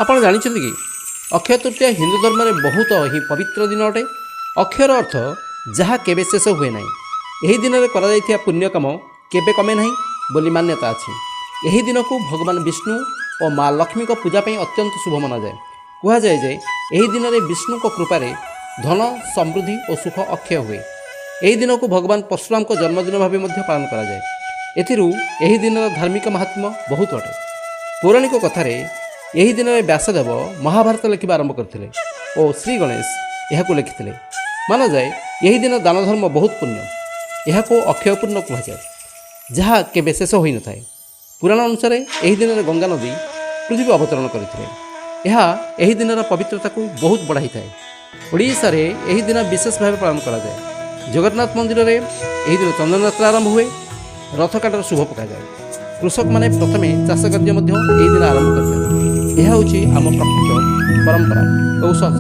ଆପଣ ଜାଣିଛନ୍ତି କି, ଅକ୍ଷୟ ତୃତୀୟା ହିନ୍ଦୁ ଧର୍ମରେ ବହୁତ ହିଁ ପବିତ୍ର ଦିନ ଅଟେ। ଅକ୍ଷୟର ଅର୍ଥ ଯାହା କେବେ ଶେଷ ହୁଏ ନାହିଁ। ଏହି ଦିନରେ କରାଯାଇଥିବା ପୁଣ୍ୟ କାମ କେବେ କମେ ନାହିଁ ବୋଲି ମାନ୍ୟତା ଅଛି। ଏହି ଦିନକୁ ଭଗବାନ ବିଷ୍ଣୁ ଓ ମା ଲକ୍ଷ୍ମୀଙ୍କ ପୂଜା ପାଇଁ ଅତ୍ୟନ୍ତ ଶୁଭ ମନାଯାଏ। କୁହାଯାଏ ଯେ ଏହି ଦିନରେ ବିଷ୍ଣୁଙ୍କ କୃପାରେ ଧନ, ସମୃଦ୍ଧି ଓ ସୁଖ ଅକ୍ଷୟ ହୁଏ। ଏହି ଦିନକୁ ଭଗବାନ ପରଶୁରାମଙ୍କ ଜନ୍ମଦିନ ଭାବେ ମଧ୍ୟ ପାଳନ କରାଯାଏ। ଏଥିରୁ ଏହି ଦିନର ଧାର୍ମିକ ମାହାତ୍ମ୍ୟ ବହୁତ ଅଟେ। ପୌରାଣିକ କଥାରେ ଏହି ଦିନରେ ବ୍ୟାସଦେବ ମହାଭାରତ ଲେଖିବା ଆରମ୍ଭ କରିଥିଲେ ଓ ଶ୍ରୀ ଗଣେଶ ଏହାକୁ ଲେଖିଥିଲେ। ମାନାଯାଏ, ଏହି ଦିନ ଦାନ ଧର୍ମ ବହୁତ ପୁଣ୍ୟ। ଏହାକୁ ଅକ୍ଷୟ ପୁଣ୍ୟ କୁହାଯାଏ, ଯାହା କେବେ ଶେଷ ହୋଇନଥାଏ। ପୁରାଣ ଅନୁସାରେ ଏହି ଦିନରେ ଗଙ୍ଗା ନଦୀ ପୃଥିବୀ ଅବତରଣ କରିଥିଲେ। ଏହା ଏହି ଦିନର ପବିତ୍ରତାକୁ ବହୁତ ବଢ଼ାଇଥାଏ। ଓଡ଼ିଶାରେ ଏହି ଦିନ ବିଶେଷ ଭାବେ ପାଳନ କରାଯାଏ। ଜଗନ୍ନାଥ ମନ୍ଦିରରେ ଏହି ଦିନ ଚନ୍ଦନଯାତ୍ରା ଆରମ୍ଭ ହୁଏ। ରଥକାଠର ଶୁଭ ପକାଯାଏ। କୃଷକମାନେ ପ୍ରଥମେ ଚାଷ କାର୍ଯ୍ୟ ମଧ୍ୟ ଏହି ଦିନ ଆରମ୍ଭ କରିଥାନ୍ତି। ଏହା ହେଉଛି ଆମ ପ୍ରକୃତ ପରମ୍ପରା ଓ ସଂସ୍କୃତି।